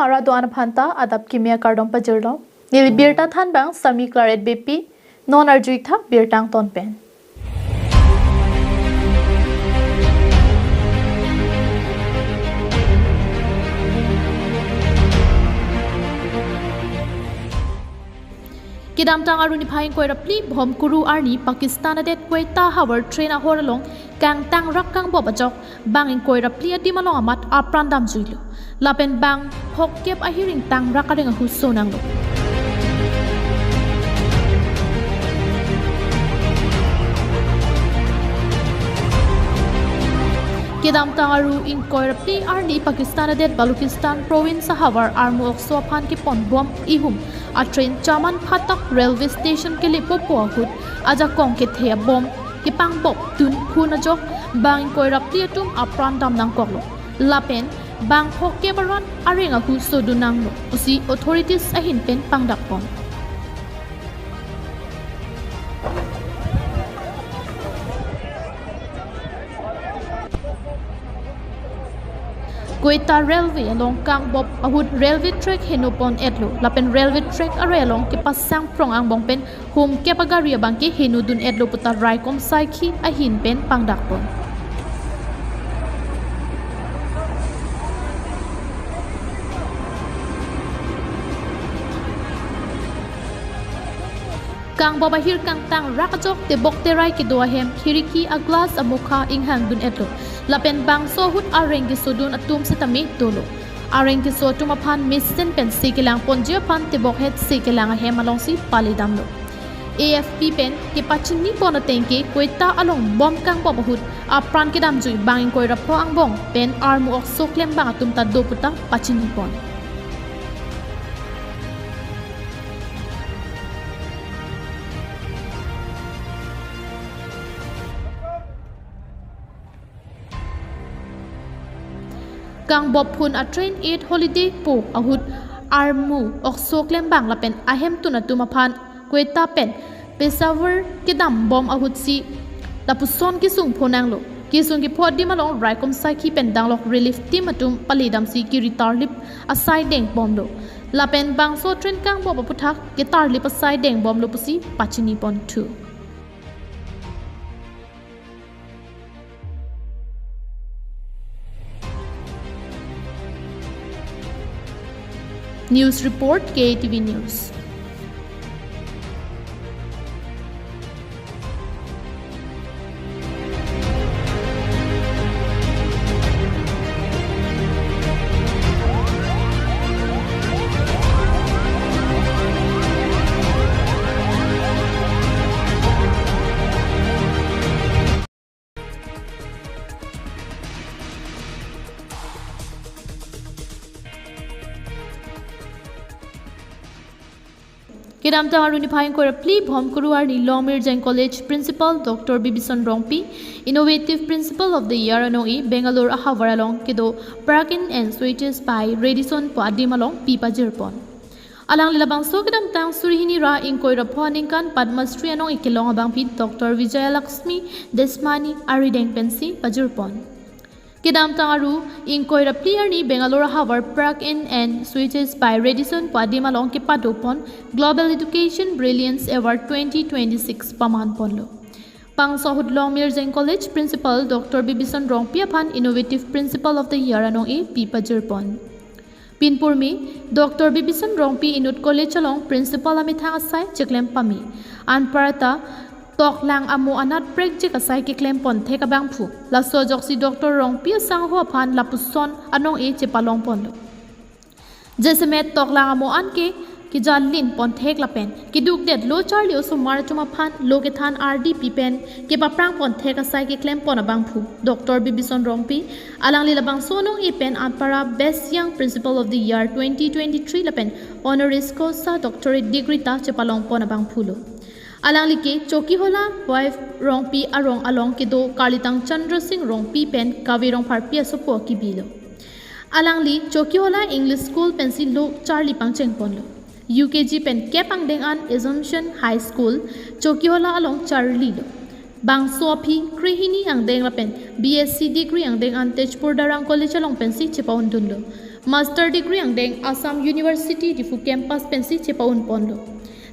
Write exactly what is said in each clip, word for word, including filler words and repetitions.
Arat do-an aphan ta adap kimi akardom pajirlo. Neli birta thanbang Sami Claret Beypi, non arju-ik tha birta angton pen. Kedamtang Aru niphai ingkoi ra phli Bhomkuru arni Pakistan adet Quetta havar train ahor along kangtangrak kangbop ajok bang ingkoi ra phli adim along amat apran damjuilo. Lapen bang phokep ahir ingtangrak areng ahu so nanglo. Kedamtang Aru ingkoi ra phli arni Pakistan adet Balochistan province ahavar armu okso aphan keponbom ihum a train Chaman Phatak railway station kelepopo ahut ajakong kethe abom kepangbopdun phun ajok bang ingkoi ra phli atum apran dam nangkoklo. Lapen bang phokep arat areng ahu sodun nanglo pusi authorities ahin pen pangdakpon. Quetta railway along kangbop ahut railway track henopon etlo, lapen railway track arai along kepasang prong angbong pen humkep agari abangke henodun etlo puta raikom saikhi ahin pen pangdakpon. Kangbop ahir kangtangrak ajok tebok terai kedo ahem, khiriki aglass amokha inghangdun etlo. Lapen bangso ahut areng kesodun atum setame dolo. Areng keso atum aphan mesen pensi kelangponji aphan tebok het si kelang ahem alongsi palidamlo. A F P pen kepachinipon atengke Quetta along bom kangbop ahut apran kedamjui bang ingkoi ra pho angbong pen armu okso klembang atum ta do puta pachinipon. Kangbop phun a train Eid holiday po ahut armu okso klembang lapen ahemtun atum aphan Quetta pen Peshawar kedambom ahutsi lapuson kesung phonanglo. Kesung kepho adim along raikom saikhi pen danglok relief team atum palidamsi kiri tarlip asai dengbomlo. Lapen bangso train kangbop aputhak ketarlip asai dengbomlo pusi pachinipon thu. News report, K A T V News. Kedamtang Aru niphai ingkoi ra phli Bhomkuru arni Longmirjeng College Principal Doctor Bibison Rongpi, Innovative Principal of the Year anong-e Bangalore ahavar along kedo Park Inn and Suites by Radisson pu adim along pi pajirpon. Alangli labangso kedamtang suri hini ra ingkoi ra pho aningkan Padma Shri anong-e kelong abangpi Doctor Vijayalakshmi Deshmani arideng pensi pajirpon. Kedamtang Aru ingkoi ra phli arni Bangalore ahavar Park Inn and Suites by Radisson pu adim along kepadopon Global Education Brilliance Award twenty twenty-six pamanponlo. Bangso ahut Longmirjeng College Principal Doctor Bibison Rongpi aphan Innovative Principal of the Year anong-e pi pajirpon. Pinpurmi, Doctor Bibison Rongpi inut college along principal amethang asai cheklem pame. Anparta toklang amo anat prekjik asai keklempon thek abangphu. Laso ajoksi Doctor Rongpi asangho aphan lapuson anong-e chepalongponlo. Jasemet toklang amo anke kejalinpon thek lapen kedukdet lo charli osomar atum aphan lo kethan ardi pi pen kepaprangpon thek asai keklempon abangphu Doctor Bibison Rongpi, alangli labangso anong-e pen anpara Best Young Principal of the Year twenty twenty-three lapen honoris causa doctorate degree ta chepalongpon abangphulo. Alangli ke Chokihola Wife Rongpi arong along kedo Karlitang Chandra Singh Rongpi pen Kave Rongpharpi asopo kibilo. Alangli Chokihola English School pensi lo charli pangchengponlo. U K G pen kep angdeng an Assumption High School, Chokihola along charlilo. Bangso aphi krehini angdeng lapen B S C degree angdeng an Tezpur Darrang College along pensi chepa-undunlo. Master degree angdeng Assam University Diphu campus pensi chepa-un ponlo.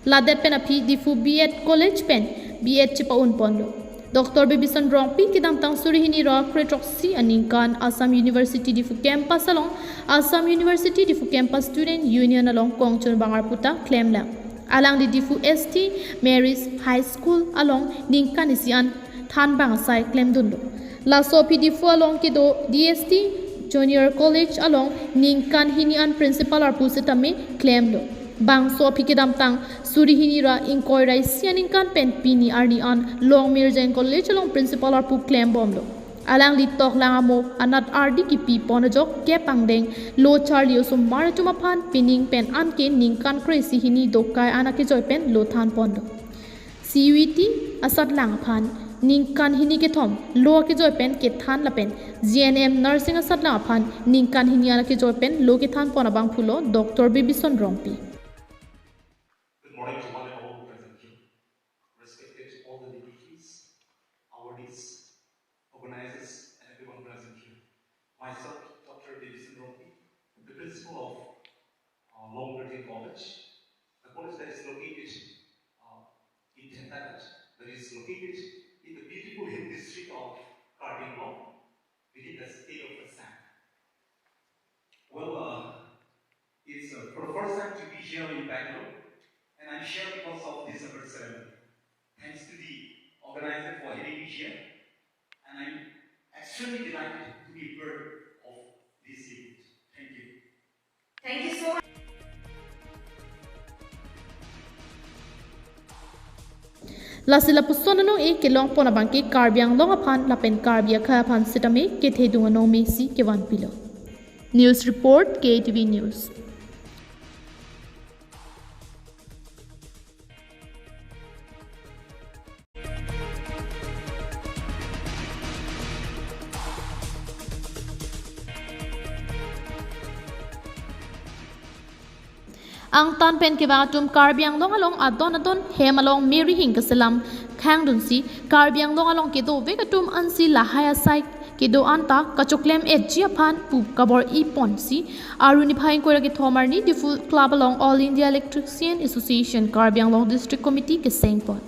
Ladet pen aphi Diphu B Ed College pen B Ed chepa-un ponlo. Doctor Bibison Rongpi kedamtang suri hini ra kre throksi aningkan Assam University Diphu campus along Assam University Diphu Campus Student Union along kongchunbang arpu ta klemlang. Alangli Diphu S T Mary's High School along ningkan isi an thanbang asai klemdunlo. Laso aphi Diphu along kedo D S T Junior College along ningkan hini an principal arpu sitame klemlo. Bangso aphi kedamtang suri hini ra ingkoi ra isi aningkan pen pini arni an Longmirjeng College along principal arpu klembomlo. Alangli toklang amo anat ardi kipi pon ajok kep angdeng lo charli osomar atum aphan pining pen anke ningkan kre isi hini dokai an akejoi pen lo than ponlo. C U E T asatlang aphan ningkan hini kethom lo akejoi pen kethan lapen G N M nursing asatlang aphan ningkan hini an akejoi pen lo kethan pon abangphulo Doctor Bibison Rongpi. Good morning to one and all who present here. Respected all the dignitaries, awardees, organizers, and everyone present here. Myself, Doctor Bibison Rongpi, the principal of uh, Longmirjeng College. The college that is located uh, in Thenthagat, that is located in the beautiful hill district of Karbi Anglong, within the state of Assam. Well, uh, it's uh, for the first time to be here in Bangalore, and I'm here because of this award ceremony. Thanks to the organizer for having me here, and I'm extremely delighted to be a part of this event. Thank you. Thank you so much. Lasi lapuson anong-e kelong pon abangke Karbi Anglong aphan lapen Karbi akhei aphan sitame kethedung anong mesi kevan pilo. News report, K T V News. Angtan pen kevang atum Karbi Anglong along adon adon hem along merihing keselam khangdunsi Karbi Anglong along kedovek atum ansi lahai asai kedo anta kachoklem etji aphan pu kabor-i ponsi aruni phai ingkoi ra kethom arni Diphu Club along All India Electrician Association Karbi Anglong District Committee keseng pon.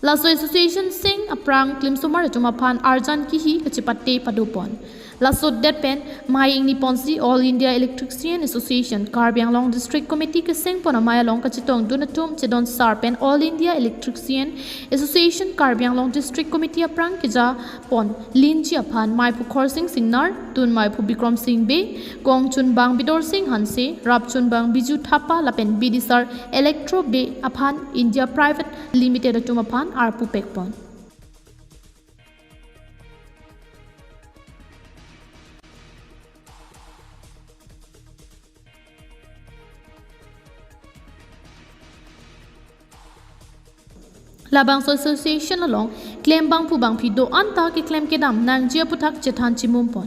Laso association seng aphrang klimsomar atum aphan arjan kihi kachepate pado pon. Laso det pen mei ingni ponsi All India Electrician Association Karbi Anglong District Committee keseng pon amei along kachetongdun atum chedon sar pen All India Electrician Association Karbi Anglong District Committee aphrang keja pon linji aphan meiphu Khorsing Singnar, tun meiphu Bikram Sing Bey, kongchunbang Bidor Sing Hanse, rapchunbang Biju Thapa lapen bidisar Electro Bey aphan India Private Limited atum aphan arpu pek pon. Labangso association along klembangphu bangphi do-an ta keklem kedam nangji aputhak chethan chimum pon.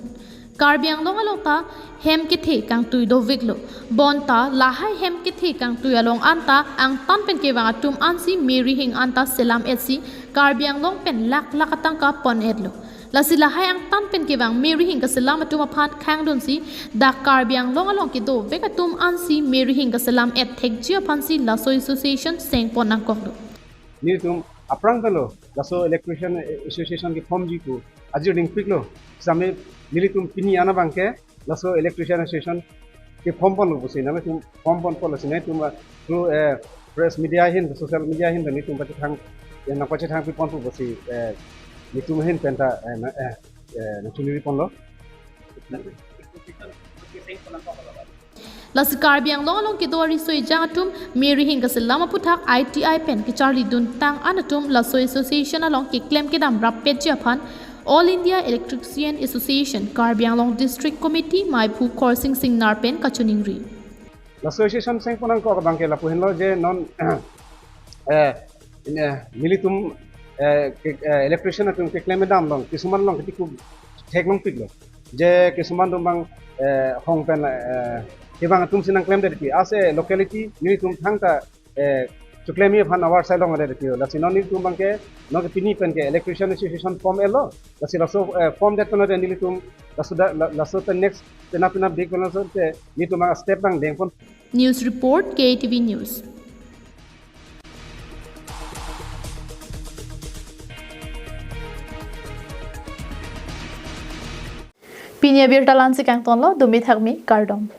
Karbi Anglong along ta hem kethe kangtui doveklo. Bonta lahai hem kethe kangtui along anta angtan pen kevang atum ansi merihing anta selam etsi Karbi Anglong pen lakh lakh atangka pon etlo. Lasi lahai angtan pen kevang merihing kaselam atum aphan khangdunsi dak Karbi Anglong along kedovek atum ansi merihing kaselam et thekji aphansi laso association seng pon nangkoklo. Nelitum aphrang ta lo laso electrician association keformji pu ajir dingpiklo. Same nelitum pini an abangke laso electrician association keform ponlo pusi nelitum form ponpo, lasi nelitum, ah, through, eh, press media ahin, social media ahin, nelitum pachethang, eh, nangpachethang pi ponpo pusi, eh, nelitum ahin penta, eh, na, eh, eh, nangchuniri ponlo. Lasi Karbi Anglong along kedo ariso ejang atum merihing kaselam aputhak I T I pen kecharlidun tang an atum laso association along keklem kedam rappetji aphan All India Electrician Association Karbi Anglong District Committee meiphu Khorsing Singnar pen kachiningri. Laso association seng pon nangkok abangke lapu henlo je non, eh, in, eh, nelitum, eh, ke, eh, electrician atum keklem dam along, kisuman along ketiku thek nangpiklo. Je kisuman atum abang, eh, hong pen, eh, kevang atum si nangklemdet pi. As a locality, nelitum thangta, eh, choklem aphan awar sai longdet pi. Lasi non nelitum abangke, non ke pini pen ke electrician association form etlo. Lasi laso, eh, form det pen nelitum Laso da, la- laso te next penap penap dik pen laso te netum a step nangdengpon. News report, K A T V News. Pini abirta la-ansi kangtonlo, dumi thakmi, kardom.